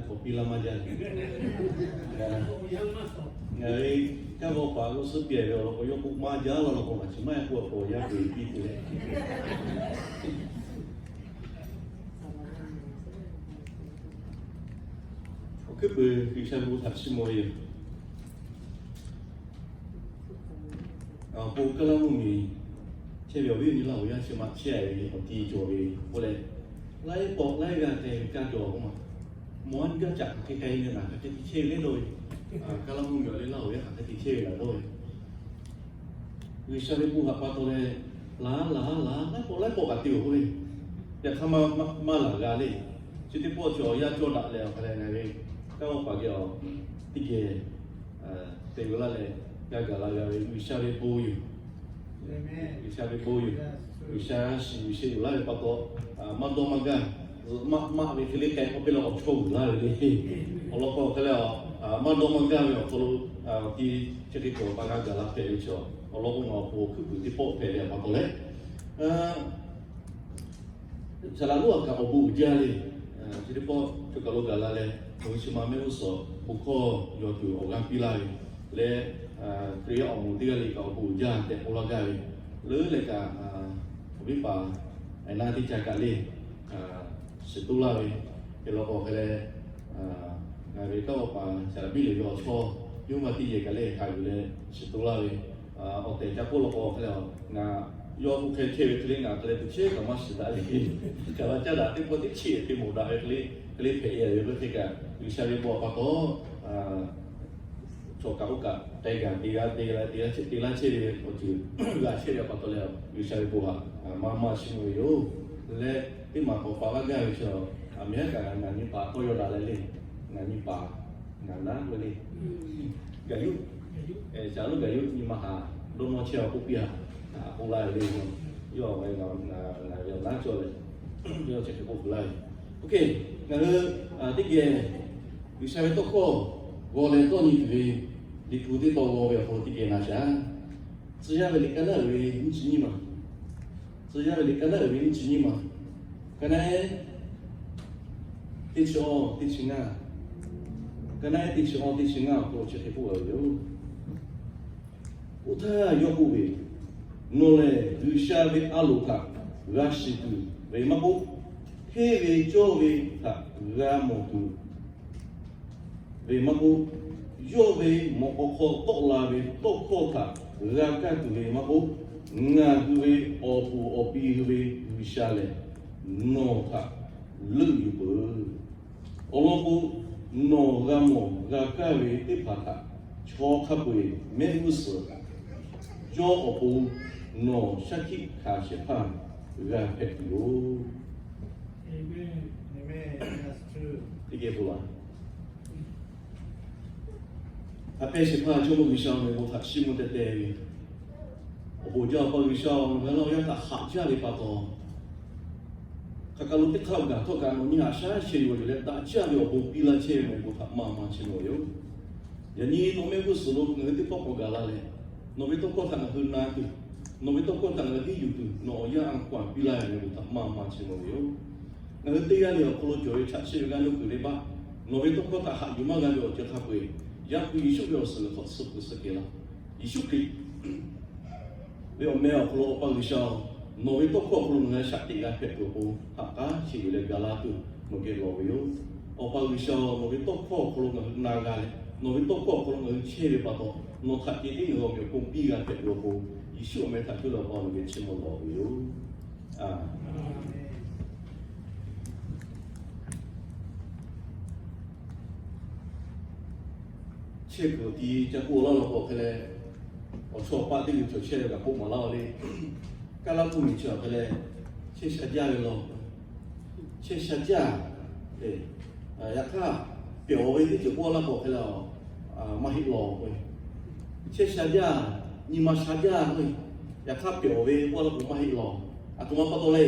k'awꞈ piˇ laˇ maˇ jaˇ. Ngaˬ ve kanˉ g'awˇ paˍ g'uˇ suhˉ piˇ ve awˬ lawn k'o, yawˇ k'oˆ maˇ jaˇ law law k'o, ngaˬ chi maˇ heˆ k'oˆ k'o, yaˇ hk'e piˇ tuˬ leh, awˬ hkuiˉ puiˍ G'uiˬsha ve bon htaꞈ chiˇ mvuh ve yoˬ. Awˬ pon Kaˇlaˇ mvuhˇmiˬ chehˇ ve awˬ viˉ awˬ nyi Laˇ huˍ yaˇ chi ma chehˇ ve awˬ ti cawˬ ve k'oˆ leh, laiˉ pawˆ laiˉ g'aˇ te ve kaˇ cawˬ k'oˆ ma. Mawˬ a nyi gaˇ caꞈ hk'aˬ hk'e k'ai ve ngaˬ hk'aˬ hk'e te chehˇ ve le dawˇ ve, Kaˇlaˇ mvuhˇmiˬ awˬ leh Laˇ huˍ yaˇ hk'aˬ hk'e te chehˇ ve ngaˬ dawˇ ve, G'uiˬsha ve bon htaꞈ pa taw leh, laˬ laˬ laˬ laiˉ pawˆ laiˉ pawˆ kaꞈ te-oˬ k'oˆ ve, yaꞈ hk'aˇ maˇ maˇ laˬ g'a le. Chi teˇ pawˆ chi awˬ yanˇ cawˇ daꞈ leh awˬ hk'a leh ngaˬ ve kanˉ g'awˇ paˍ geh awˬ teˇ geh te ve laˇ leh, g'a gaˬ la g'a ve G'uiˬsha ve bon yoˬ. G'uiˬsha ve bon yoˬ. G'uiˬsha shiˍ yuˬ sheˍ yuˬ laˇ ve pa taw, maˇ dawˇ maˇ gaˇ, maˇ maˆ ve hk'e le k'ai k'awꞈ piˇ la awˬ chawˇ vuiˬ laˇ ve le. Awˬ lawn k'o hk'e leh, maˇ dawˇ maˇ gaˇ ve awˬ hk'aw lo ti chi hk'e cawˬ pa g'a gaˬ la hpehꞈ ve chaw, awˬ lawn k'o ngaˬ awˬ pon awˬ hkuiˉ puiˍ teˇ pawˆ hpehꞈ ve pa taw leh, Saˍ laꞈ lonˉ a kaꞈ awˬ bon uiˍ jaˇ le. Chi teˇ pawˆ chaw kaˬ lo gaˬ la leh, awˬ e chi ma mehˆ g'uˇ suhˍ bon hkawˇ yaw tuˬ awˬ g'aˇ piˇ laˇ ve leh, Hkriꞈ yaˇ awˬ moˍ teˇ g'aˇ le kaꞈ awˬ bon uiˍ jaˇ tehꞈ k'oˆ laˇ gaˇ ve, leuˉ leh kaꞈ, awˬ viˉ paˍ Aˍnaˇ teˇ ca kaꞈ le shiˍ toˇ laˇ ve, hk'e law k'o hk'e leh, ngaˬ ve kanˉ g'awˇ paˍ Saˍ laꞈ biˇ le ve awˬ chawˇ yawˇ ma teˇ yehˬ kaꞈ le haꞈ yuˬ leh shiˍ toˇ laˇ ve, awˬ tehˬ ca k'oˆ law k'o hk'e leh, ngaˬ yawˇ k'oˆ hk'e chehˇ ve hk'e le ngaˬ hk'e leh teˇ chehˇ kaꞈ maˇ shiˍ daꞈ le. Kaꞈ la caˇ daꞈ teˇ pawˆ teˇ chehˇ te mawˬ daꞈ ve hk'e le, hk'e le hpehꞈ e ve hk'e kaꞈ G'uiˬsha ve bon pa taw, chaw kaꞈ oˇ kaꞈ k'ai gaˬ te g'a te g'a te g'a chehˇ te laˇ chehˇ ve awˬ ceuˬ g'a chehˇ ve pa taw leh, G'uiˬsha ve bon htaꞈ maˇ maˇ chiˇ mvuh ve yoˬ. Leh teˇ maˬ k'awꞈ paˍ laˇ gaˇ ve chaw, aˬ miˍ haˉ kaꞈ ngaˬ nyi paˍ hk'awˇ yaw daꞈ leh le, ngaˬ nyi paˍ ngaˬ naˉ ve le, gaˬ yuˬ, shaˍ lonˉ gaˬ yuˬ nyi ma haꞈ dawˇ nawˇ chehˇ a k'oˆ piˇ a, k'oˆ laˇ ve le. Yawˇ ngaˬ ve awˬ naˉ cawˇ leh, yawˇ chi hk'e k'oˆ laˇ ve. Oˇ hk'e, ngaˬ hui teˇ geh G'uiˬsha ve tawˇ hkawˇ g'aw leh dawˇ nyi tuˬ ve, Liꞈ hpu teˇ tawn g'aw ve awˬ hk'aw lo teˇ geh na shaˍ. Tcuh yaˇ ve liꞈ ka naˉ uiˍ ve nyiˇ chi nyiˇ ma, tcuh yaˇ ve liꞈ ka naˉ uiˍ ve nyiˇ chi nyiˇ ma, ka naˉ teˇ chi awˇ teˇ chi ngaˇ, ka naˉ teˇ chi awˇ teˇ chi ngaˇ awˬ hk'aw lo chi hk'e k'oˆ laˇ ve yoˬ. Oˇ htaˇ yawˇ k'oˆ ve, Nawˬ lehˬ G'uiˬsha ve a loˍ htaꞈ g'a shiˍ tuˬ ve maˇ k'oˆ, hteˇ ve cawˇ ve htaꞈ g'a mawˬ tuˬ ve maˇ k'oˆ, yawˇ ve mawꞈ k'aw hk'aw tawˆ la ve tawˇ hkawˇ htaꞈ g'a kaˇ tuˬ ve maˇ k'oˆ, ngaˬ hui ve awˬ puˍ awˬ pi hui ve G'uiˬsha lehˬ nawˬ htaꞈ leuˆ yuˬ peuˬ. Awˬ lawn k'o, nawˬ g'a mawˬ g'a kaˇ ve teˇ hpaˍ htaꞈ chaw hk'a peu-eˬ mehˆ g'uˇ suhˍ cawˇ awˬ pon nawˬ shaˉ hkiˆ hkanˍ shehˍ hpaˇ g'a hpehꞈ tuˬ yoˬ. Teˇ geh bon laˬ. Hk'a hpehˇ shehˍ hpaˇ Jawˇmawˇ G'uiˬsha nawˬ ve bon htaꞈ chiˇ mvuh teh teh ve, awˬ bon jaˇ Awˬ pa G'uiˬsha, nawˬ ve laˇ awˬ yanˇ htaꞈ haꞈ jaˇ ve pa taw, hk'aˬ kaˬ lo teˇ hk'aˇ awˬ gaˬ htawˇ kaꞈ nawˬ nyi haꞈ shaˉ sheh yoˬ leh daꞈ jaˇ ve awˬ bon piˇ laˇ chehˇ ve nawˬ ve bon htaꞈ maˇ maˇ chiˇ mvuh ve yoˬ. Yaꞈ nyi nawˬ mehˆ g'uˇ suhˍ lo ngaˬ hui teˇ pawˆ k'awꞈ gaˬ la leh, nawˬ ve tawˇ hkawˇ htaꞈ ngaˬ hui na tuˬ, nawˬ ve tawˇ hkawˇ htaꞈ ngaˬ hui henˇ yuˬ tuˬ nawˬ awˬ yanˇ a hkaw-anˬ piˇ laˇ ve nawˬ ve bon htaꞈ maˇ maˇ chiˇ mvuh ve yoˬ. Ngaˬ hui teˇ g'aˇ le awˬ hk'aw lo cawˬ ve chaꞈ chiˇ ve g'aˇ nuˇ kuiˬ le baˆ, nawˬ ve tawˇ hkawˇ htaꞈ haꞈ yuˬ maˇ g'a ve awˬ ceuˬ hk'a peu-eˬ, yaˇ pu Yeˍsuˆ ve awˬ suhˍ g'uiˬ hk'awꞈ suh kuiˬ suh kehˬ laˇ. Yeˍsuˆ Hkriꞈ ve awˬ meh awˬ hk'aw lo Awˬ pa G'uiˬsha-oˬ, nawˬ ve tawˇ hkawˇ awˬ hk'aw lo ngaˬ hui shaꞈ teꞈ g'a hpehꞈ tuˬ awˬ pon haꞈ k'aˉ sheˍ yuˬ leh ga laˇ tuˬ nawˬ geh lawˬ ve yoˬ. Awˬ pa G'uiˬsha-oˬ, nawˬ ve tawˇ hkawˇ awˬ hk'aw lo ngaˬ hui na g'a leh, nawˬ ve tawˇ hkawˇ awˬ hk'aw lo ngaˬ hui chehˇ ve pa taw, nawˬ htaꞈ ceh tiˉ ngaˬ hui awˬ meh awˬ hk'aw piˇ g'a hpehꞈ tuˬ awˬ pon, Yeˍsuˆ awˬ meh htaꞈ cuˇ leh Awˬ pa nawˬ geh chiˇ mvuh lawˬ ve yoˬ. Chehˇ kuiˬ awˬ ti ca k'oˆ laˇ law k'o hk'e leh, awˬ chawˇ awˬ paˆ teˇ g'uiˬ cawˬ chehˇ ve kaꞈ k'oˆ maˍ laˇ le. Kaˇlaˇ hpawˇ miˬ chi awˬ hk'e leh, chehˇ sha jaˇ ve law, chehˇ sha jaˇ. Yaꞈ hk'aˇ, pehˬ awˬ ve teˇ ceuˬ k'oˆ laˇ k'o hk'e leh, maˇ heˆ law k'o, chehˇ sha jaˇ, nyi ma sha jaˇ k'o, yaꞈ hk'aˇ pehˬ awˬ ve k'oˆ laˇ k'o maˇ heˆ law. Aˬ htoꞈ ma pa taw le.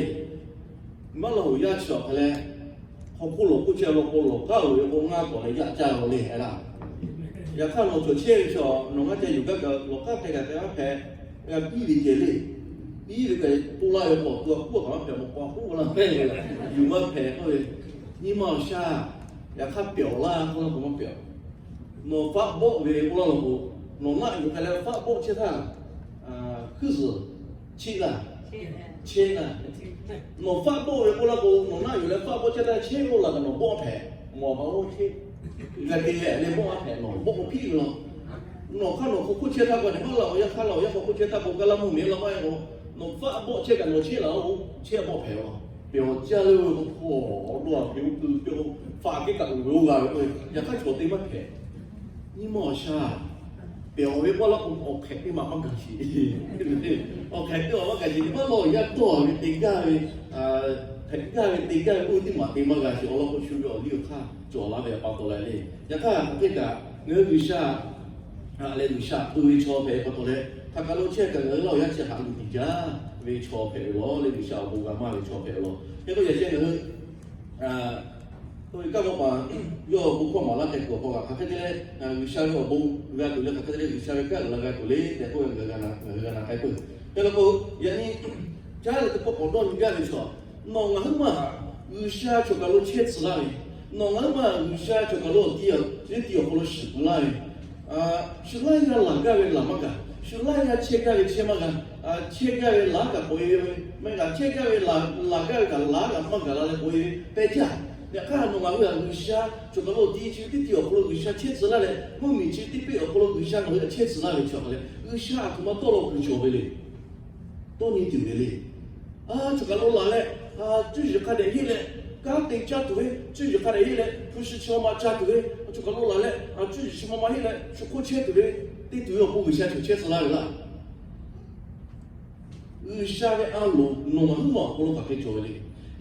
Maˇ laˬ hoꞈ yaˇ chi awˬ hk'e leh, hk'aw hk'oˆ lawˬ hk'oˆ chehˇ law k'o, lawˬ k'aˉ loꞈ ve k'o ngaˇ k'awꞈ leh yaꞈ caˇ law le hk'e laˇ. Yaꞈ hk'aˇ nawˬ cawˬ chehˇ ve chi nawˬ ngaˇ ca yuˬ gaˇ kaꞈ lawˬ k'aˉ hk'e kaꞈ te maˇ hpehꞈ. G'a piˇ ve ceh le. Piˇ ve kaꞈ to laˇ ve k'awꞈ to a hk'oˆ kaꞈ maˇ hpehꞈ, mawꞈ k'aw hk'oˆ laˇ hpehꞈ ve, yuˬ maˇ hpehꞈ k'oˆ ve, nyi ma awˬ shaˉ Yaꞈ hk'aˇ, pyawˬ laˇ k'oˆ laˇ k'o maˇ pyawˬ. Nawˬ faˆ bawˆ ve k'oˆ laˇ law k'o, nawˬ naˆ yuˬ k'ai leh faˆ bawˆ chehˇ htaˇ, hkuiˇ zuhˬ chiˆ laˇ, chehˇ laˇ. Nawˬ faˆ bawˆ ve k'oˆ laˇ k'o, nawˬ naˆ yuˬ leh faˆ bawˆ chehˇ htaˇ, chehˇ k'oˆ laˬ kaꞈ nawˬ bawˆ a hpehꞈ, mawˬ a hawˉ chehˇ g'a te leh leh bawˆ a hpehꞈ, nawˬ bawˆ k'o piˇ ve law. Nawˬ hk'aˇ nawˬ hk'aw hk'oˆ chehˇ htaˇ k'o, nawˬ maˇ laˬ awˬ yanˇ hk'aˇ laˬ awˬ yanˇ hk'aw hk'oˆ chehˇ htaˇ k'o, gaˇ laˇ mvuhˇ miˬ law maˇ e k'o, nawˬ faˆ bawˆ chehˇ kaꞈ nawˬ chehˇ laˬ-oˬ, chehˇ bawˆ hpehꞈ law. Pyawˬ jaˇ le, hk'aw lo a hpehꞈ oˇ keu pyawˬ, faˆ kehˉ kaꞈ uiˍ ve oˇ g'a ve k'o, yaꞈ hk'aˇ chaw te maˇ hpehꞈ. Nyi ma awˬ sha, pyawˬ ve k'oˆ laˇ k'o, awˬ hk'ehꞈ teˇ ma maˇ gaˬ sheˍ. Awˬ hk'ehꞈ teˇ ma maˇ gaˬ sheˍ, teˇ maˇ law yaˇ dawˇ ve te gaˇ ve, hpehꞈ gaˇ ve te gaˇ ve k'oˆ ve teˇ maˬ te maˇ g'a sheˍ. Awˬ lawn k'o, shu ve awˬ liˇ awˬ hk'aˇ cawˬ laˇ ve pa taw leh le. Yaꞈ hk'aˇ hk'aˬ hk'e kaꞈ, ngaˬ hui G'uiˬsha leh G'uiˬsha k'oˆ ve chaw hpehꞈ ve pa taw leh, hk'aˬ kaꞈ lo chehˇ kaꞈ ngaˬ hui laˇ awˬ yanˇ chi haꞈ luˬ tiˍ jaˇ ve chaw hpehꞈ ve law, leh G'uiˬsha awˬ bon g'a maˇ ve chaw hpehꞈ ve law. Hk'e k'o yaꞈ sheh ngaˬ hui, oˇ ve kanˇ paˆ paˍ yawˇ awˬ bon hkawˇ maˍ laˇ tehꞈ kuiˬ awˬ hk'aw kaꞈ, hk'aˬ hk'e te leh G'uiˬsha ve awˬ bon g'a tuˬ leh, hk'aˬ hk'e te leh G'uiˬsha ve kanˉ uiˍ la g'a tuˬ le tehꞈ k'oˆ ve, ngaˬ hui g'a na k'ai peuˬ. Hk'e k'o, yaꞈ nyi caˉ leh teˇ pawˆ k'awꞈ dawˇ nyi gaˇ ve chaw, nawˬ ngaˬ huiˉ maˬ G'uiˬsha choˬ kaˬ lo chehˇ tcuh laˇ ve, nawˬ ngaˬ huiˉ maˬ G'uiˬsha choˬ kaˬ lo awˬ tiˉ awˬ hk'aw lo shiˍ tuˬ laˇ ve, shiˍ laˇ g'a laˬ gaˇ ve laˬ maˇ gaˬ, shiˍ laˇ g'a chehˇ gaˇ ve chehˇ maˇ gaˬ, chehˇ gaˇ ve laˬ kaꞈ k'oꞈ e ve, maˇ g'a chehˇ gaˇ ve laˬ gaˇ ve kaꞈ laˬ kaꞈ maˇ gaˬ la leh k'oꞈ e ve pehˇ jaˇ. Yaꞈ hk'aˇ nawˬ ngaˬ hui G'uiˬsha choˬ kaˬ lo awˬ tiˉ chi teˇ tiˉ awˬ hk'aw lo G'uiˬsha chehˇ tcuh laˇ leh, mvuhˇmiˬ chi teˇ peˆ awˬ hk'aw lo G'uiˬsha ngaˬ hui chehˇ tcuh laˇ ve chaw hk'a leh, G'uiˬsha aˬ htoꞈ ma tawˇ law kuiˬ cawˬ ve le. Tawˇ nyi tuˬ ve le. A, choˬ kaˬ lo laˬ leh, cuˇ yiˍ hk'a dehꞈ henˇ leh, kanˉ te caˇ tuˬ ve, cuˇ yiˍ hk'a dehꞈ henˇ leh hpu shi chi ma ma ca tuˬ ve, choˬ kaˬ lo laˬ leh, cuˇ yiˍ chi ma ma henˇ leh shu hk'oˆ chehˇ tuˬ ve, te tuˬ ve awˬ pon G'uiˬsha cawˬ chehˇ tcuh laˇ ve laˇ. G'uiˬsha ve a loˍ nawˬ ngaˬ huiˉ maˬ awˬ hk'aw lo hk'aˬ hk'e cawˬ ve le.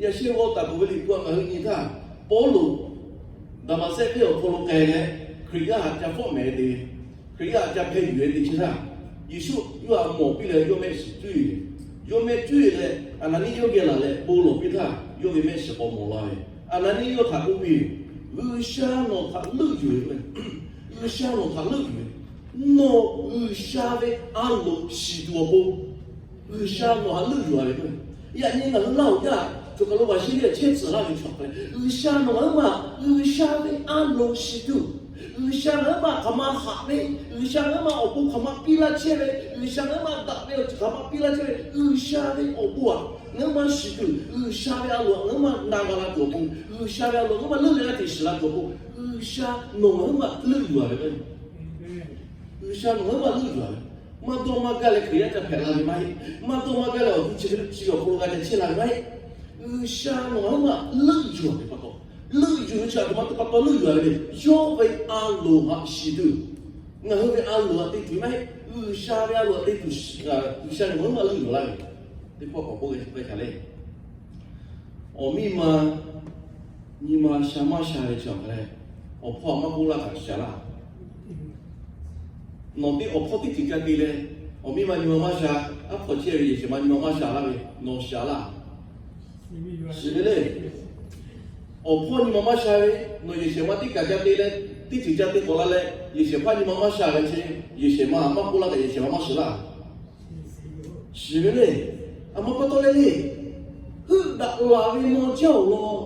Yaꞈ sheh g'aw taˍ peuˬ ve liꞈ hpu a ngaˬ hui nyi htaˇ, Pawˇluꞈ Daˍmaˍsehˆ venˇ awˬ hk'aw lo k'ai leh, Hkriꞈ yaˇ htaꞈ ca fawˆ mehˍ te, Hkriꞈ yaˇ htaꞈ ca hpeh yuˬ e te chehˇ htaˇ, Yeˍsuˆ yawˇ htaꞈ mawˬ piˇ leh yawˇ mehˆ shiˍ cuˇ yiˍ, yawˇ mehˆ cuˇ yiˍ leh Aˍnaˍniˆ yawˇ geh laˬ leh bon lawˬ piˇ htaˇ, yawˇ ve mehˆ shiˍ k'awꞈ mawˬ la ve. Aˍnaˍniˆ yawˇ htaꞈ k'oˆ piˇ, G'uiˬsha nawˬ htaꞈ leuˆ yuˬ ve k'o, G'uiˬsha nawˬ htaꞈ leuˆ yuˬ ve, nawˬ G'uiˬsha ve a loˍ shiˍ tuˬ awˬ pon G'uiˬsha nawˬ htaꞈ leuˆ yuˬ a ve k'o, yaꞈ nyi ngaˬ hui laˇ awˬ yaˇ choˬ kaˬ lo vaˬ sheˍ le chehˇ tcuh laˇ ve chaw hk'a leh, G'uiˬsha nawˬ ngaˬ huiˉ maˬ, G'uiˬsha ve a loˍ shiˍ tuˬ, G'uiˬsha ngaˬ huiˉ maˬ hk'aˬ ma haꞈ ve, G'uiˬsha ngaˬ huiˉ maˬ awˬ bon hk'aˬ ma piˇ laˇ chehˇ ve, G'uiˬsha ngaˬ huiˉ maˬ daꞈ ve awˬ ceuˬ hk'aˬ ma piˇ laˇ chehˇ ve, G'uiˬsha ve awˬ bon aꞈ ngaˬ huiˉ maˬ shiˍ tuˬ, G'uiˬsha ve a loˍ aꞈ ngaˬ huiˉ maˬ na g'a la tuˬ awˬ pon, G'uiˬsha ve a loˍ ngaˬ huiˉ maˬ leuˆ leh g'a te shiˍ la tuˬ awˬ pon, G'uiˬsha nawˬ ngaˬ huiˉ maˬ leuˆ yuˬ a ve k'o, G'uiˬsha nawˬ ngaˬ huiˉ maˬ leuˆ yuˬ a ve, maˇ dawˇ maˇ gaˇ leh Hkriꞈ yaˇ ca hpehꞈ la ve maˇ heˆ. Maˇ dawˇ maˇ gaˇ leh awˬ ti chi chi awˬ hk'aw lo g'a ca chehˇ la ve maˇ heˆ. G'uiˬsha nawˬ ngaˬ huiˉ maˬ leuˆ yuˬ a ve pa taw, leuˆ yuˬ ve chi aˬ htoꞈ ma pa taw leuˆ yuˬ a ve le. Yawˇ ve a loˍ htaꞈ shiˍ tuˬ, ngaˬ hui ve a loˍ htaꞈ te tuˬ maˇ heˆ. G'uiˬsha ve a loˍ htaꞈ te tuˬ, G'uiˬsha nawˬ ngaˬ huiˉ maˬ leuˆ yuˬ laˇ ve. Teˇ pawˆ k'awꞈ k'oˆ ve hk'a le. Awˬ miˇ ma nyi ma sha maˇ sha ve chi awˬ hk'a leh, awˬ hpawˇ maˇ k'oˆ laˇ kaꞈ sha laˇ. Nawˬ teˇ awˬ hpawˇ teˇ ceuˬ ca te leh, awˬ miˇ ma nyi ma maˇ sha, aˉ hpawˇ chehˇ ve yehˬ shehˍ ma nyi ma maˇ sha laˇ ve, nawˬ sha laˇ. Shiˍ ve le. Awˬ hpawˇ nyi ma maˇ sha ve, nawˬ yehˬ shehˍ ma teˇ kaˬ ca te leh, teˇ ceuˬ ca te k'awꞈ la leh, yehˬ shehˍ hpaˇ nyi ma maˇ sha ve chi, yehˬ shehˍ ma maˇ k'oˆ laˇ kaꞈ yehˬ shehˍ ma maˇ sha laˇ. Shiˍ ve le. Aˬ ma pa taw leh le, heuˆ daꞈ laˬ ve maw jaˇ awˬ lawn,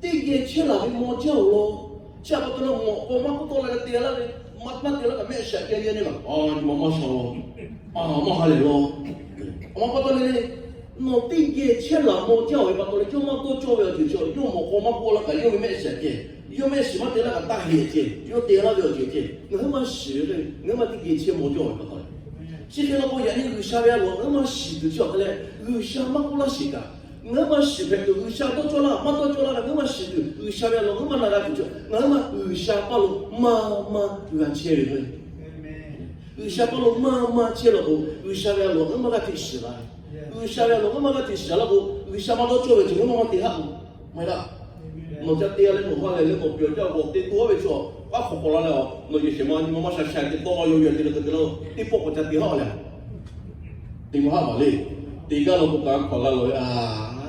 teˇ geh chehˇ laˬ ve maw jaˇ awˬ lawn, chi aˬ pa taw leh mawꞈ k'aw maˇ k'oˆ tawˆ la leh te laˇ ve, maˇ maˇ te laˇ kaꞈ mehˆ shiˍ kehˇ le le laˬ, a nyi ma maˇ sha law, a maˇ ha lehˬ law. Aˬ ma pa taw leh le, nawˬ teˇ geh chehˇ laˬ maw jaˇ awˬ ve pa taw leh, yawˇ maˇ dawˇ cawˇ ve awˬ ceuˬ chi, yawˇ mawꞈ k'aw maˇ k'oˆ laˇ kaꞈ yawˇ ve mehˆ shiˍ kehˇ, yawˇ mehˆ shiˍ maˇ te laˇ kaꞈ taˇ heˆ ceh, yawˇ te laˇ ve awˬ ceuˬ ceh, ngaˬ huiˉ maˇ shiˍ ve le, ngaˬ huiˉ maˇ teˇ geh chehˇ maw jaˇ awˬ ve pa taw leh, chi hk'e law k'o, yaꞈ nyi G'uiˬsha ve a loˍ ngaˬ huiˉ maˇ shiˍ tuˬ chi awˬ hk'a leh, G'uiˬsha maˇ k'oˆ laˇ shiˍ kaꞈ, ngaˬ huiˉ maˇ shiˍ hpehꞈ tuˬ, G'uiˬsha dawˇ cawˇ laˇ maˇ dawˇ cawˇ laˇ kaꞈ ngaˬ huiˉ maˇ shiˍ tuˬ, G'uiˬsha ve a loˍ ngaˬ huiˉ maˇ na g'a tuˬ chi, ngaˬ huiˉ maˇ G'uiˬsha paˇ lo maˇ maˇ g'a chehˇ ve k'o, G'uiˬsha paˇ lo maˇ maˇ chehˇ law k'o, G'uiˬsha ve a loˍ ngaˬ huiˉ maˇ g'aˇ hteꞈ shiˍ la ve. G'uiˬsha ve a loˍ ngaˬ huiˉ maˇ g'aˇ hteꞈ shiˍ laˇ k'o, G'uiˬsha maˇ dawˇ cawˇ ve ceuˬ ngaˬ huiˉ maˇ maˇ te haˆ k'o, maˇ heˆ laˇ. Nawˬ ca te a leh nawˬ ha lehˬ leh nawˬ pyawˬ jaˇ k'o, te to haˉ ve chaw, paˉ hk'awꞈ k'awꞈ la leh, nawˬ yehˬ shehˍ ma nyi ma maˇ sha sha te tawˇ law yaw yaw te leh te te laˇ, teˇ pawˆ k'awꞈ ca te haˉ leh, te maˇ haˆ maˬ le. Te gaˇ law k'o, kaꞈ hk'awꞈ la law ve, a,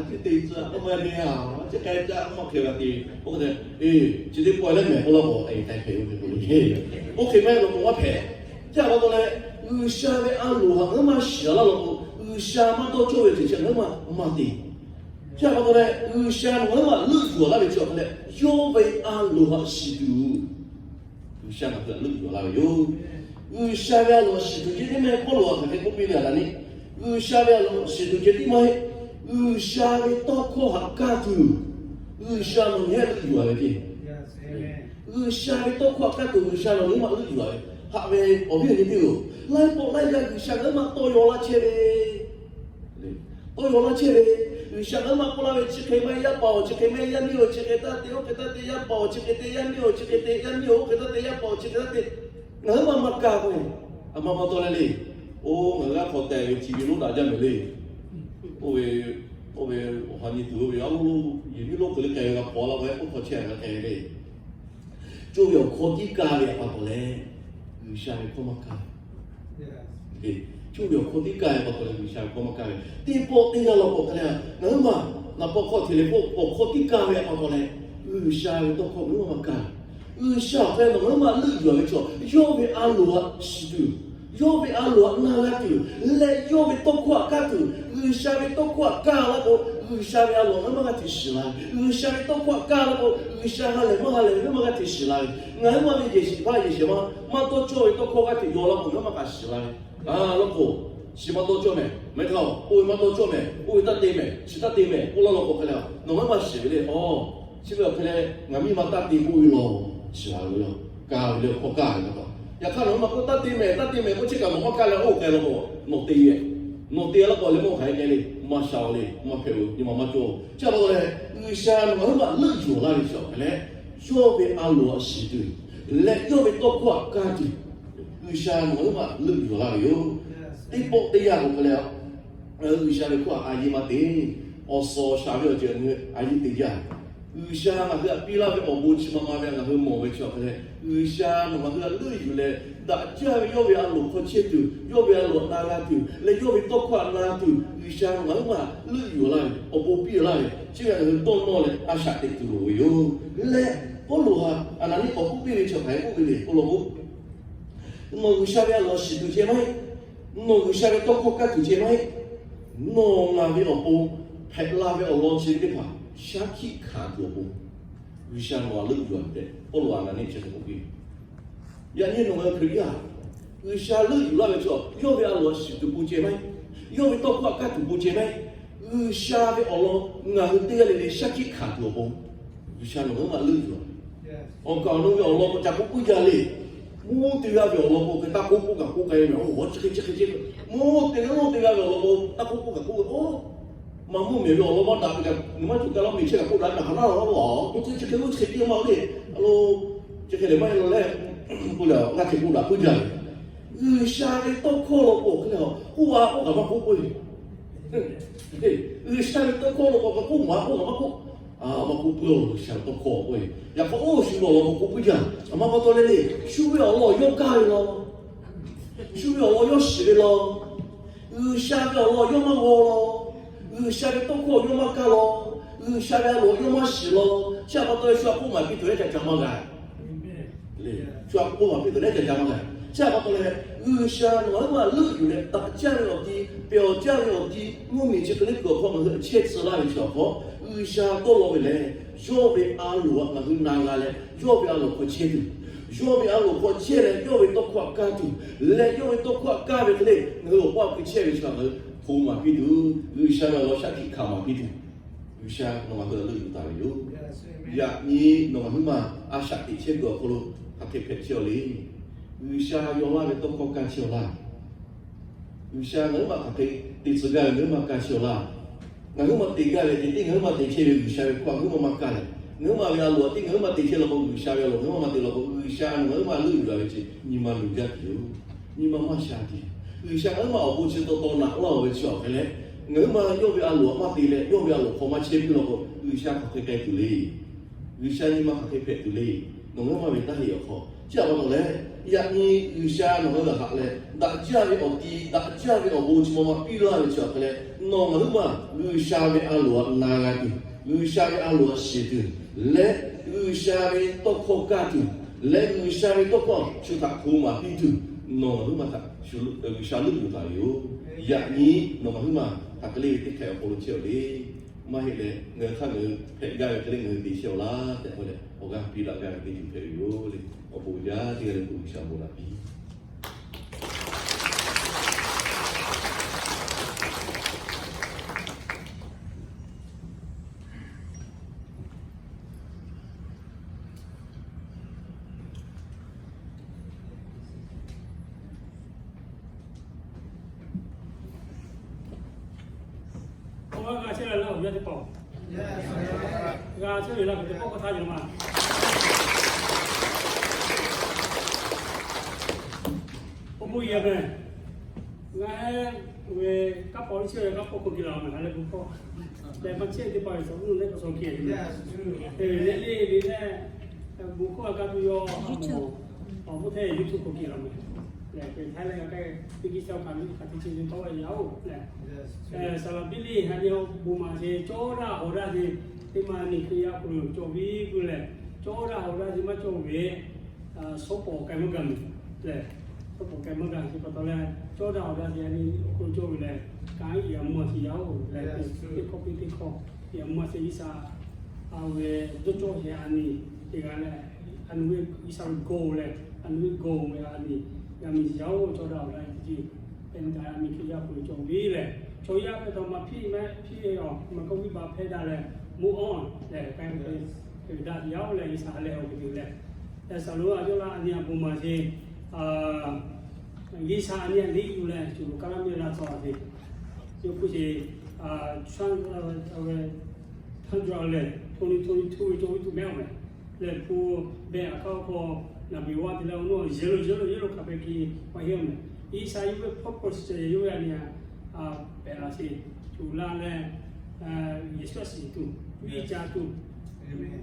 chi te tcuh a k'oˆ maˇ ne a, chi k'ai caˇ k'oˆ maˇ hk'e g'a te. Oˇ hk'e te, e, chi teˇ pawˆ lehˬ mehˬ k'oˆ laˇ k'o, e, k'ai hpehꞈ ve k'o le. Oˇ hk'e maˇ heˆ law k'o maˇ hpehꞈ. Chi aˬ pa taw leh, G'uiˬsha ve a loˍ htaꞈ ngaˬ huiˉ maˇ shiˍ laˇ law k'o, G'uiˬsha maˇ dawˇ cawˇ ve ceuˬ chi ngaˬ huiˉ maˇ maˇ te. Chi pa taw leh G'uiˬsha nawˬ ngaˬ huiˉ maˬ leuˆ yuˬ laˇ ve chi awˬ hk'e leh, yawˇ ve a loˍ htaꞈ shiˍ tuˬ G'uiˬsha ngaˬ hui htaꞈ leuˆ yuˬ laˇ ve yoˬ. G'uiˬsha ve a loˍ shiˍ tuˬ ceh tiˉ maˇ heˆ. Pawˇluꞈ htaꞈ hk'aˬ hk'e k'oˆ piˇ ve a naˍ niˆ, G'uiˬsha ve a loˍ shiˍ tuˬ ceh tiˉ maˇ heˆ. G'uiˬsha ve tawˇ hkawˇ htaꞈ kaˇ tuˬ G'uiˬsha nawˬ ngaˬ hui htaꞈ leuˆ yuˬ laˇ ve ceh. G'uiˬsha ve tawˇ hkawˇ htaꞈ kaˇ tuˬ G'uiˬsha nawˬ ngaˬ huiˉ maˬ leuˆ yuˬ laˇ ve. Haꞈ ve awˬ viˉ awˬ nyi teˇ-oˬ, laiˉ pawˆ laiˉ yaˇ G'uiˬsha ngaˬ huiˉ maˬ tawˇ yaw laˇ chehˇ ve tawˇ yaw laˇ chehˇ ve, G'uiˬsha ngaˬ huiˉ maˬ k'oˆ laˇ ve, chi hk'e maˇ heˆ, yaˇ paˍ-oˬ, chi hk'e maˇ heˆ, yaˇ miˇ-oˬ, chi hk'e taˇ te, oˇ hk'e taˇ te, yaˇ paˍ-oˬ, chi hk'e te, yaˇ miˇ-oˬ, chi hk'e te, yaˇ miˇ-oˬ, oˇ hk'e taˇ te, yaˇ miˇ-oˬ, oˇ hk'e taˇ te, ngaˬ huiˉ maˬ maˇ kaˇ k'o, a ma pa taw leh le. Oˇ ngaˬ hui g'aˇ hk'aw teh ve chi ve lonˉ daꞈ jaˇ mehˍ le. Oˇ ve, oˇ ve awˬ ha nyi tuˬ oˇ ve a loˉ, yehˬ miˉ lonˉ k'oꞈ le k'ai ve g'a hpaw laˇ k'o, oˇ hk'aw chehˇ g'a k'ai ve le. Coˇ ve awˬ hkawˇ tiˉ kaˇ ve pa taw leh, G'uiˬsha ve hkawˇ maˇ kaˇ ve. Coˇ ve awˬ hkawˇ tiˉ kaˇ ve pa taw leh G'uiˬsha ve hkawˇ maˇ kaˇ ve. Teˇ pawˆ teˇ yanˇ law k'o hk'e leh, ngaˬ huiˉ maˬ naˍ paw hk'aw hteꞈ leh k'o, awˬ hkawˇ tiˉ kaˇ ve pa taw leh, G'uiˬsha ve tawˇ hkawˇ ngaˬ huiˉ maˬ maˇ kaˇ ve. G'uiˬsha awˬ hk'e nawˬ ngaˬ huiˉ maˬ leuˆ yuˬ laˇ ve chaw, yawˇ ve a loˍ htaꞈ shiˍ tuˬ, yawˇ ve a loˍ htaꞈ na g'a tuˬ leh, yawˇ ve tawˇ hkawˇ htaꞈ kaˇ tuˬ, G'uiˬsha ve tawˇ hkawˇ htaꞈ kaˇ laˇ k'o, G'uiˬsha ve a loˍ ngaˬ huiˉ maˬ g'a hteꞈ shiˍ la ve. G'uiˬsha ve tawˇ hkawˇ htaꞈ kaˇ laˇ k'o, G'uiˬsha ha lehˬ maˇ ha lehˬ ve ngaˬ huiˉ maˬ g'a hteꞈ shiˍ la ve. Ngaˬ huiˉ maˬ ve yehˬ shiˍ hpaˇ yehˬ shiˍ ma maˇ dawˇ cawˇ ve tawˇ hkawˇ g'a hteꞈ yaw laˇ k'o, ngaˬ huiˉ maˬ kaꞈ shiˍ la ve. A law k'o, chi maˇ dawˇ cawˇ mehˍ, maˇ heˆ k'o, oˇ ve maˇ dawˇ cawˇ mehˍ, oˇ ve taˇ te mehˍ, chi taˇ te mehˍ k'oˆ laˇ law k'o hk'e leh, nawˬ ngaˬ huiˉ maˬ shiˍ ve le. Aˬ, chi ve awˬ hk'e leh ngaˬ miˇ ma taˇ te k'oˆ ve law, shiˍ la ve yoˬ. Kaˇ ve le, hkawˇ kaˇ ve pa taw. Yaꞈ hk'aˇ nawˬ ngaˬ huiˉ maˬ k'oˆ taˇ te mehˍ, taˇ te mehˍ k'oˆ, chi kaꞈ nawˬ maˇ kaˇ leh oˇ k'ai law k'o, nawˬ te ve, nawˬ te laˇ k'o leh mawˇ hk'aˬ hk'e k'ai le, maˇ sha-oˬ le, maˇ hpehꞈ-oˬ, nyi ma maˇ cawˇ. Chi pa taw leh, G'uiˬsha nawˬ ngaˬ huiˉ maˬ leuˆ yuˬ laˇ ve chi awˬ hk'e leh, yawˇ ve a loˍ htaꞈ shiˍ tuˬ leh yawˇ ve tawˇ hkawˇ htaꞈ kaˇ tuˬ, G'uiˬsha nawˬ ngaˬ huiˉ maˬ leuˆ yuˬ laˇ ve yoˬ. Teˇ pawˆ teˇ yanˇ k'o hk'e leh, G'uiˬsha ve hkawˇ htaꞈ a yeˇ maˇ te, awˬ suhˍ awˬ shaˍ ve awˬ ceuˬ ngaˬ hui a yeˇ te jaˇ. G'uiˬsha ngaˬ hui htaꞈ piˇ laˇ ve awˬ bon chi ma ma ve ngaˬ hui mawˬ ve chi awˬ hk'e leh, G'uiˬsha nawˬ ngaˬ hui htaꞈ leuˆ yuˬ leh, daꞈ jaˇ ve yawˇ ve a loˍ hk'aw chehˇ tuˬ, yawˇ ve a loˍ htaꞈ na g'a tuˬ leh yawˇ ve tawˇ hkawˇ htaꞈ na tuˬ, G'uiˬsha nawˬ ngaˬ huiˉ maˬ leuˆ yuˬ laˇ ve awˬ bon piˇ laˇ ve, chi ve ngaˬ hui dawˇ nawˇ leh a shaꞈ teꞈ tuˬ loˍ ve yoˬ. Leh Pawˇluꞈ htaꞈ a naˍ niˆ k'awꞈ k'oˆ piˇ ve chi hk'aˬ hk'e k'oˆ ve le k'oˆ law k'o, nawˬ G'uiˬsha ve a loˍ shiˍ tuˬ ceh maˇ heˆ. Nawˬ G'uiˬsha ve tawˇ hkawˇ kaˇ tuˬ ceh maˇ heˆ. Nawˬ ngaˬ ve awˬ pon hpehꞈ la ve awˬ lawn chi ve teˇ hpaˍ shaˉ hkiˆ hkanˍ tuˬ awˬ pon, G'uiˬsha nawˬ htaꞈ leuˆ yuˬ-a tehꞈ Pawˇluꞈ a naˍ niˆ chi hk'e k'oˆ piˇ ve. Yaꞈ nyi nawˬ ngaˬ hui Hkriꞈ yaˇ, G'uiˬsha leuˆ yuˬ laˇ ve chaw, yawˇ ve a loˍ shiˍ tuˬ pon ceh maˇ heˆ. Yawˇ ve tawˇ hkawˇ kaˇ tuˬ pon ceh maˇ heˆ. G'uiˬsha ve awˬ lawn ngaˬ hui teˇ g'aˇ le le shaˉ hkiˆ hkanˍ tuˬ awˬ pon, G'uiˬsha nawˬ ngaˬ huiˉ maˬ leuˆ yuˬ-a. Awˬ kaˍ awˬ nu ve awˬ lawn k'o ca k'oˆ puiˉ jaˇ le. Mvuhˇ te g'aˇ ve awˬ lawn k'o hk'e taˇ k'oˆ k'oˆ kaꞈ k'oˆ k'ai ve, oˇ chi hk'e chi hk'e ce. Mvuhˇ te g'aˇ mvuhˇ te g'aˇ ve awˬ lawn k'o taˇ k'oˆ k'oˆ kaꞈ k'oˆ ve, oˇ maˇ mvuhˇ mehˍ ve awˬ lawn maˇ daꞈ ve kaꞈ, nyi maˇ cawˬ kaꞈ laˇ meh chehˇ kaꞈ k'oˆ daꞈ ve kaꞈ haꞈ laˇ laˇ laˇ, oˇ chi hk'e oˇ chi hk'e piˇ maˇ le. A lo, chi hk'e lehˬ maˇ heˆ law leh, k'oˆ leh ngaˇ hk'e k'oˆ daꞈ puiˉ jaˇ ve. G'uiˬsha ve tawˇ hkawˇ law k'o hk'e leh, k'oˆ a k'oˆ kaꞈ maˇ k'oˆ k'oˆ ve. G'uiˬsha ve tawˇ hkawˇ law k'o k'oˆ maˇ k'oˆ kaꞈ maˇ k'oˆ. A, maˇ k'oˆ puiˉ-oˬ, G'uiˬsha ve tawˇ hkawˇ k'oˆ ve. Yaꞈ hk'aˇ oˇ shu law law k'o k'oˆ puiˉ jaˇ. A ma pa taw leh le, shu ve awˬ lawn yawˇ kaˇ ve law, shu ve awˬ lawn yawˇ shiˍ ve law, G'uiˬsha ve awˬ lawn yawˇ maˇ g'aw law, G'uiˬsha ve tawˇ hkawˇ yawˇ maˇ kaˇ law, G'uiˬsha ve a loˍ yawˇ maˇ shiˍ law, chi a pa taw leh shu a k'oˆ maˍ piˇ tuˬ leh ca ca maˇ g'a. Shu a k'oˆ maˍ piˇ tuˬ leh ca ca maˇ g'a. Chi a pa taw leh, G'uiˬsha nawˬ ngaˬ huiˉ maˬ leuˆ yuˬ leh, daꞈ jaˇ ve awˬ ti, pehˬ awˬ jaˇ ve awˬ ti, mvuhˇmiˬ chi hk'e le kuiˬ awˬ hk'aw ngaˬ hui chehˇ tcuh laˇ ve chi awˬ hk'aw, G'uiˬsha dawˇ law ve lehˬ, yawˇ ve a loˍ htaꞈ ngaˬ hui na g'a leh, yawˇ ve a loˍ hk'aw chehˇ tuˬ, yawˇ ve a loˍ hk'aw chehˇ leh yawˇ ve tawˇ hkawˇ htaꞈ kaˇ tuˬ, leh yawˇ ve tawˇ hkawˇ htaꞈ kaˇ ve hk'e le ngaˬ hui awˬ paˇ awˬ hkui chehˇ ve chi ngaˬ hui hk'oˆ maˍ piˇ tuˬ, G'uiˬsha ve awˬ lawn shaˉ hkiˆ hkanˍ maˍ piˇ tuˬ, G'uiˬsha nawˬ ngaˬ hui htaꞈ leuˆ yuˬ taˍ ve yoˬ. Yaꞈ nyi nawˬ ngaˬ huiˉ maˬ a shaꞈ teꞈ chehˇ kuiˬ awˬ hk'aw lo hk'aˬ hk'e hpehꞈ chehˇ-aw le. G'uiˬsha yaw laˇ ve tawˇ hkawˇ kaˇ chehˇ-aw laˇ. G'uiˬsha ngaˬ huiˉ maˬ hk'aˬ hk'e te tcuh gaˇ ve ngaˬ huiˉ maˬ kaˇ chehˇ-aw laˇ. Ngaˬ huiˉ maˬ te gaˇ ve te tiˉ ngaˬ huiˉ maˬ te chehˇ ve G'uiˬsha ve hkawˇ ngaˬ huiˉ maˬ maˇ kaˇ leh, ngaˬ huiˉ maˬ ve a loˍ tiˉ ngaˬ huiˉ maˬ te chehˇ law k'o, G'uiˬsha ve a loˍ ngaˬ huiˉ maˬ maˇ te law k'o, G'uiˬsha nawˬ ngaˬ huiˉ maˬ leuˆ yuˬ-a ve chi nyi ma luˬ jaˇ tuˬ yoˬ. Nyi ma maˇ sha tuˬ yoˬ. G'uiˬsha ngaˬ huiˉ maˇ awˬ bon chi taw taw naꞈ laˇ-aˬ ve chi awˬ hk'e leh, ngaˬ huiˉ maˬ yawˇ ve a loˍ htaꞈ maˇ te leh, yawˇ ve a loˍ hk'aw maˇ chehˇ piˇ law k'o, G'uiˬsha hk'aˬ hk'e k'ai tuˬ le. G'uiˬsha nyi ma hk'aˬ hk'e hpehꞈ tuˬ le. Nawˬ ngaˬ huiˉ maˬ ve taˇ heˆ awˬ hk'aw, chi a pa taw leh, yaꞈ nyi G'uiˬsha nawˬ ngaˬ hui g'a haꞈ leh, daꞈ jaˇ ve awˬ ti, daꞈ jaˇ ve awˬ bon chi ma ma piˇ laˇ ve chi awˬ hk'e leh, nawˬ ngaˬ huiˉ maˬ G'uiˬsha ve a loˍ htaꞈ na g'a tuˬ, G'uiˬsha ve a loˍ htaꞈ shiˍ tuˬ, leh G'uiˬsha ve tawˇ hkawˇ kaˇ tuˬ, leh G'uiˬsha ve tawˇ hkawˇ shu htaꞈ hk'oˆ maˍ piˇ tuˬ, nawˬ ngaˬ huiˉ maˬ htaꞈ G'uiˬsha leuˆ yuˬ taˍ ve yoˬ. Yaꞈ nyi nawˬ ngaˬ huiˉ maˬ hk'aˬ hk'e le ve teˇ hkeh awˬ hk'aw lo chehˇ-aw le. Maˇ heˆ leh, ngaˬ hui hk'aˇ ngaˬ hui hpehꞈ gaˇ ve hk'e le ngaˬ hui te chehˇ-aw laˇ tehꞈ k'oˆ leh, awˬ g'aˇ piˇ daꞈ gaˇ ve teˇ ceuˬ hpehꞈ ve yoˬ le. Awˬ bon jaˇ teˇ g'aˇ le k'o G'uiˬsha bon laꞈ piˇ. Awˬ g'a chehˇ ve laˇ awˬ yaˇ teˇ hpaˍ, g'a chehˇ ve laˇ ve teˇ pawˆ k'awꞈ htaˇ yoˬ ma. Awˬ bon yaˇ meh, ngaˬ hui ve kanˉ paw chehˇ ve kanˉ paw hk'aw kiˬ la meh, ha leh bon hkawˇ leh maˇ chehˇ teˇ hpaˍ ve shawˍ nuˇ leh k'awꞈ shawˍ kiˬ ve, leh le le leh bon hkawˇ a ga tuˬ yaw, awˬ moˇ hteˇ YouTube hk'aw kiˬ la meh. Lehˬ, hk'e htaˇ leh g'a k'ai, teˇ kiˇ shaˆ kaꞈ nyi hk'aˬ teˇ chi nyi tawˇ ve yaˇ-oˬ lehˬ, saˍ laˍ biˇ liˇ ha nyi awˬ bon maˍ sheˍ, cawˇ daꞈ hawˍ daꞈ sheˍ, teˇ ma nyi Hkriꞈ yaˇ hk'aw lo cawˬ ve k'oˆ lehˬ, cawˇ daꞈ hawˍ daꞈ sheˍ maˇ cawˬ ve, shawˉ pawˍ k'ai maˇ gaˬ meh lehˬ, shawˉ pawˍ k'ai maˇ gaˬ sheˍ pa taw leh, cawˇ daꞈ hawˍ daꞈ sheˍ a nyi awˬ hk'aw lo cawˬ ve lehˬ, kanˉ yaꞈ maˇ sheˍ yaˇ-oˬ lehˬ, teˇ hkawˇ piˇ teˇ hkawˇ yaꞈ maˇ sheˍ G'uiˬsha a ve dawˇ cawˇ sheˍ a nyi teˇ g'aˇ leh, a nu ve G'uiˬsha ve gawˬ leh, a nu ve gawˬ ve a nyi g'a meh yaˇ-oˬ, cawˇ daꞈ hawˍ daꞈ teˇ ceuˬ, a nyi Hkriꞈ yaˇ hk'aw lo cawˬ ve lehˬ, chaw yaˇ hpehꞈ taw maˇ hpiˇ maˇ hpiˇ-oˬ, maˇ k'oˆ viˉ ba hpehˇ daꞈ leh, mvuhˇ awˇ lehˬ, k'ai ve daꞈ yaˇ-oˬ lehˬ, G'uiˬsha ha lehˬ awˬ ve teˇ lehˬ, saˍ laˍ a yawˇ laˇ a nyi awˬ bon maˍ sheˍ, G'uiˬsha a nyi a liˇ yuˬ leh, shuˍ loꞈ kaˇ laˇ meh laˇ tcuh a sheˍ, yawˇ hpu sheˍ, a ve htaˇ jaw lehˬ, hto ni hto ni hto ve cawˇ viˉ tuˬ mehˉ-oˬ meh. Lehˬ hpu beh a kaˇ awˬ hk'aw naˍ beˍ vaˇ te leh awˬ nuˇ yehˬ lo yehˬ lo yehˬ lo hk'a pehꞈ ki maˇ heˆ-oˬ meh. G'uiˬsha yawˇ ve purpose yawˇ ve a nyi a pehꞈ la sheˍ, tuˬ la leh, Yeˍsuˆ a shiˍ tuˬ, viˇ ca tuˬ,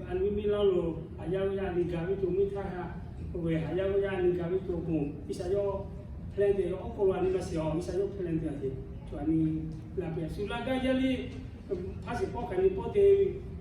a nyi miˇ laˇ lo, haˍ yaˇ ve yaˇ a nyi gaˬ ve tuˬ miˇ htaˇ ha, oˇ ve haˍ yaˇ ve yaˇ a nyi gaˬ ve tuˬ awˬ pon G'uiˬsha yawˇ plan te awˬ hk'aw lo a nyi maˇ shiˍ-oˬ, G'uiˬsha yawˇ plan te a sheˍ, chaw a nyi la pehꞈ shu la gaˇ yaˇ le. Hpaˇ shiˍ pawˆ hk'aˬ nyi pawˆ te,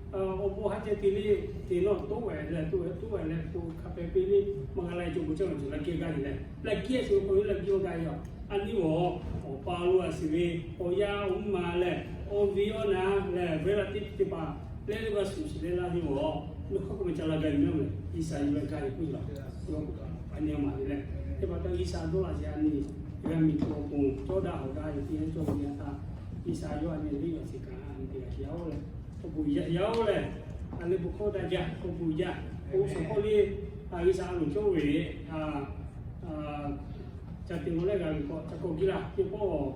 awˬ bon haˉ ceh te le, te nawˬ toˉ ve leh toˉ ve toˉ ve leh k'o hk'a pehꞈ peꞈ le, maˇ g'a la cawˬ bon cawˇ ve tuˬ la geh gaˇ le leh, la geh a sheˍ awˬ hk'aw lo la geh awˬ gaˇ yaˇ. A nyi awˬ, awˬ pa lo a shiˍ ve, awˬ yaˇ awˬ mvuhˇ ma lehˬ, awˬ viˉ awˬ naˍ lehˬ, ve la teˇ teˇ hpaˍ leh le g'a shuˍ shiˍ leh laˇ ve awˬ, nawˬ hk'aˇ k'oˆ ve ca la gaˇ ve mehˉ-oˬ meh. G'uiˬsha yawˇ ve gaˇ ve k'oˆ laˬ, yawˇ a nyi ma le lehˬ, teˇ hpaˍ taw G'uiˬsha dawˇ laꞈ sheˍ a nyi, g'a miˬ tuˬ awˬ pon cawˇ daꞈ hawˍ daꞈ ve teˇ yanˇ cawˇ ve nyi a htaˇ, G'uiˬsha yawˇ a nyi le g'a sheˍ kaꞈ a nyi te g'a sheˍ yaˇ-oˬ lehˬ, awˬ bon yaˇ yaˇ-oˬ lehˬ, a leh bon hkawˇ daꞈ jaˇ, awˬ bon yaˇ, oˇ shawˍ hkawˇ le, G'uiˬsha a loˍ cawˇ ve, ca te maw leh g'a ve k'o ca k'awꞈ giˇ laˇ teˇ pawˆ,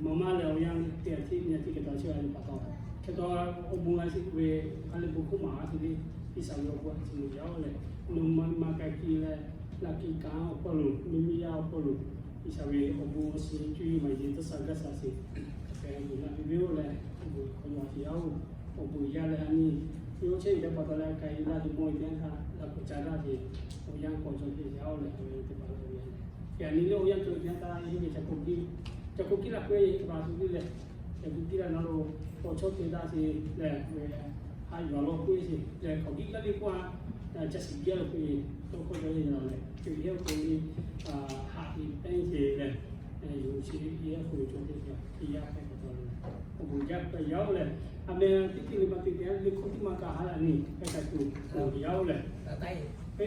maˇ maˇ leh awˬ yanˇ teˇ a htiˇ nyi a htiˇ hk'e taw chehˇ g'a ve pa taw, hk'e taw awˬ bon g'a sheˍ ve, a leh bon hkawˇ maˍ g'a te le, G'uiˬsha ve awˬ bon a ciˬ loˍ yaˇ-oˬ lehˬ, nawˬ ma ma k'ai ki leh, laꞈ ki kaꞈ awˬ hk'aw lo, miˇ miˇ yaˇ awˬ hk'aw lo, G'uiˬsha ve awˬ bon a ciˬ cuˇ yiˍ maˍ yiˍ tcuhˇ sha gaˇ sha sheˍ, hk'e te laꞈ ve ve-oˬ lehˬ, awˬ bon hk'aw lo a ciˬ yaˇ-oˬ, awˬ bon yaˇ leh a nyi, yawˇ chehˇ ve pa taw leh k'ai laˇ ve mawˇ ve teˇ yanˇ htaˇ laꞈ k'awꞈ ca laˇ ve, awˬ yanˇ k'awꞈ cawˬ ve yaˇ-oˬ lehˬ, awˬ yanˇ teˇ hpaˍ la ve yaˇ lehˬ, yaꞈ nyi le awˬ yanˇ cawˬ ve teˇ yanˇ htaˇ yawˇ ve ca k'awꞈ giˇ, ca k'awꞈ giˇ laˇ k'o, teˇ hpaˍ shu teˇ lehˬ, ca k'awꞈ giˇ laˇ na lo, k'awꞈ chawˇ te daꞈ sheˍ lehˬ, ve ha yuˬ a law k'oˆ sheˍ lehˬ, k'awꞈ giˇ gaˇ le k'oˆ a, ca shiˍ giˇ a law k'oˆ ve, tawˇ hkawˇ cawˬ ve yaˇ lehˬ, teˇ yanˇ k'o le, haꞈ ve pehnˇ sheˍ lehˬ, yonˍ chi teˇ yanˇ k'o cawˬ ve teˇ yanˇ hpehꞈ pa taw le, awˬ bon jaˇ k'ai yaˇ-oˬ lehˬ, a meh teˇ teˇ le ma te te le hkawˇ teˇ ma kaꞈ ha yaꞈ nyi hpehˇ k'ai tuˬ yaˇ-oˬ lehˬ, e